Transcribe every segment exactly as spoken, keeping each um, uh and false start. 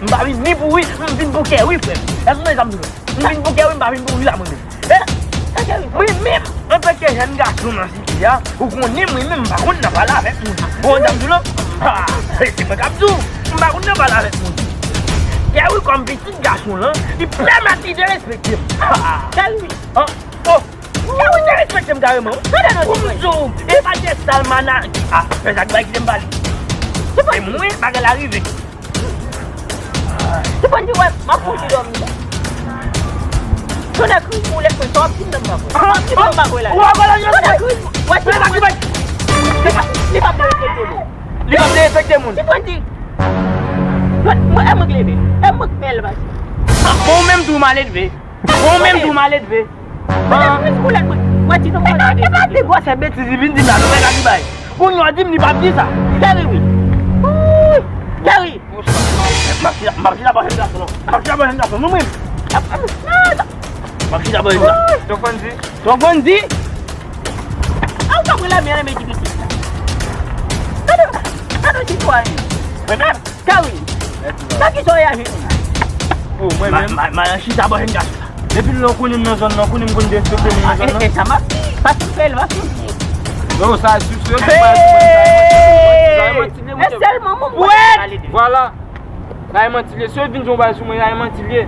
M pa vin ni pou wi, m vin pou kè wi, frè m. Èske w konprann sa m di w? M vin pou kè wi, m pa vin pou wi la, mwen menm. Eh? Mwen menm, antanke jèn gason nan site a, ou konnen mwen menm, m pa konn nan pale avèk moun. Ou konn sa m di w lan? Ha! Se mwen k ap di w, m pa konn nan pale avèk moun. Kè wi, kòm pitit gason lan, li pèmèt li derespekte m. Ha! Kè wi. Oh! Kè wi derespekte m kareman. Pou m di w, e pa de Salmana. Ah, fè sa k bay kite m pale. Se mwen, bagay la rive. Tipanti, wè, m ap fouti dòmi la. Tonnè kriz pou lèt mwen, sa w ap di m nan m pa kwè. Sa w ap di m nan m pa kwè la. Tonnè kriz, wè, Tipanti. Li p ap derespekte moun. Li p ap derespekte moun. Tipanti. Mwen, e mwen k leve. E mwen k bèl, baz. Bon, ou menm tou maledve. Ou menm tou maledve. Mwen te plis pou lèt mwen. Mwen di nou mwen gade. E pa de gwosè betiz li vin di m la, nou mèt a di bay. Kounye a w di m li p ap di sa. Kè wi, wi. Wouy! Kè wi. M ap chita, m ap chita bò jèn gason non. M ap chita bò jèn gason non, mwen. M ap chita bò jèn gason. Tonton Fondy. Tonton Fondy. A ou ka pran lame a nan men ti pitit la. Gade, gade yon sitwayen. Kè wi. Sa ki sa w ye a, jèn moun? Oh, mwen menm. Ma, ma, ma, chita bò jèn gason sa. Depi lè w konnen m nan zòn nan, w konnen m konn derespekte moun nan zòn nan. E sa m ap di, paske m fè elevasyon. Non, sa, si, si, si, sa e manti, sa e manti, sa e manti, sa e manti, sa e manti. E sèlman moun mwen pale de. Vwala. Sa e manti l ye. Si yo vin di yon bagay sou mwen, sa e manti l ye.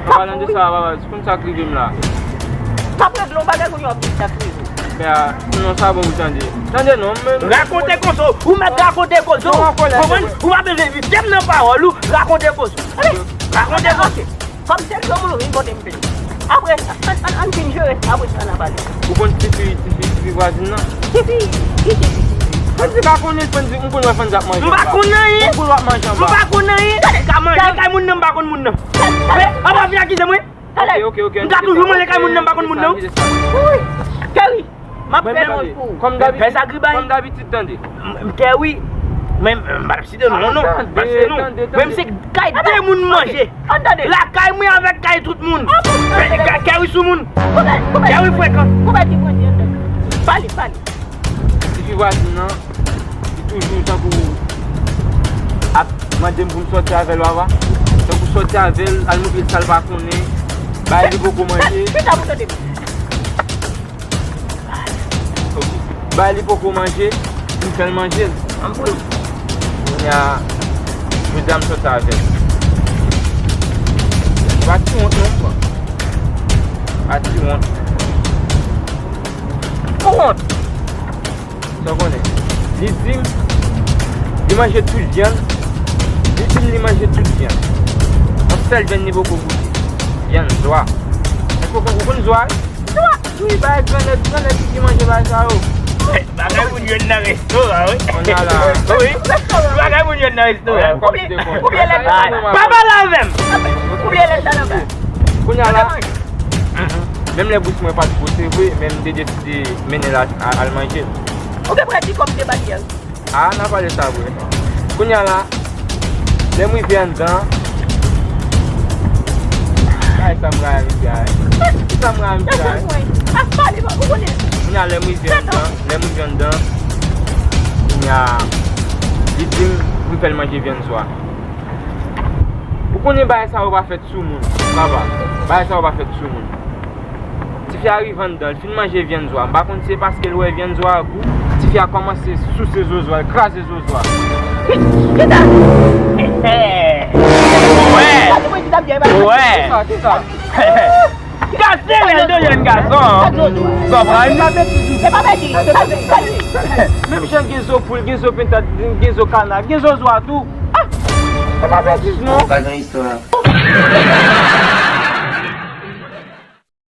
An palan de sa, papa, se konn sa k rive m la. M ap regle yon bagay kounye a w ap di sa k rive w. Pè a, non, sa bon pou tande. Tande non, men. Rakonte koze w, ou mèt rakonte koze w. Konprann? Ou pa bezwen viv tèm nan pawòl ou, rakonte koze w. Rakonte koze w. Kòm se granmoun ou vin pote m plent. Apre sa, ann, ann, ann fin jere sa, apre sa n a pale. Ou konn tifi, tifi, tifi vwazin nan? Tifi, ki tifi? Fanzi pa konnen, Fanzi, m konn wè Fanzi ap manje anba. M pa konn anyen. M konn w ap manje anba. M pa konn anyen. Gade, ka manje kay moun nan, m pa konn moun nan. Men, anba vin akize mwen. Ok, ok, ok. M ka toujou manje kay moun nan, m pa konn moun nan. Wi. Kè wi. M ap fè manje pou ou. Kòm dabitid, kòm dabitid, tande. M, m, Kè wi. Men, m pa t ap site non, non. M pa t site non. Mwen, m se kay de moun manje. Lakay mwen avèk kay tout moun. Kè wi sou moun. Kè wi frekan. Pale, pale. Tifi vwazin nan, li toujou tankou ap mande m pou m sòti avè l, papa. Tankou sòti avè l, al montre l sa l pa konnen. Bagay li poko manje. Chita pou tande m. Ok. Bagay li poko manje, m fè l manje l. Anpil. Kounye a, jodi a m sòti avè l. Pa ti wont non, pran. Pa ti wont. Ou wont? Sa w konnen. Li di m, li manje tout vyann. Li di m li manje tout vyann. Yon sèl vyann li poko goute. Vyann zwa. Èske w konn, ou konn zwa? Wi, bay grannèg, grannèg ki manje bay sa yo. Bagay moun jwenn nan restoran, wi. Kounye a la. Wi. Bagay moun jwenn nan restoran. Kounye a la. Pa pale avè m. Kounye a la. Menm lè bous mwen pa t gwo, se vre, men m te deside mennen l al, al manje. Ou te prè di kòm de baryè. Ah, n a pale sa vre. Kounye a la, lè m rive anndan, ay, sa m rayi misye a. Sa m rayi misye a. Kounye a, lè m rive anndan, lè m rive anndan, kounye a, li di m pou m fè l manje vyann zwa. Ou konnen bagay sa yo pa fèt sou moun, papa. Bagay sa yo pa fèt sou moun. Tifi a rive anndan, l fin manje vyann zwa. M pa konn si se paske l wè vyann zwa a gou. Tifi a kòmanse souse zo zwa, l kraze zo zwa. Kisa? Wè! Wè! Kisa? Kisa? Gade rèl de jèn gason an. Konprann? Menm jan gen zo poul, gen zo pentad, gen zo kana, gen zo zwa tou. Ah! Se pa betiz non. Pa gen istwa.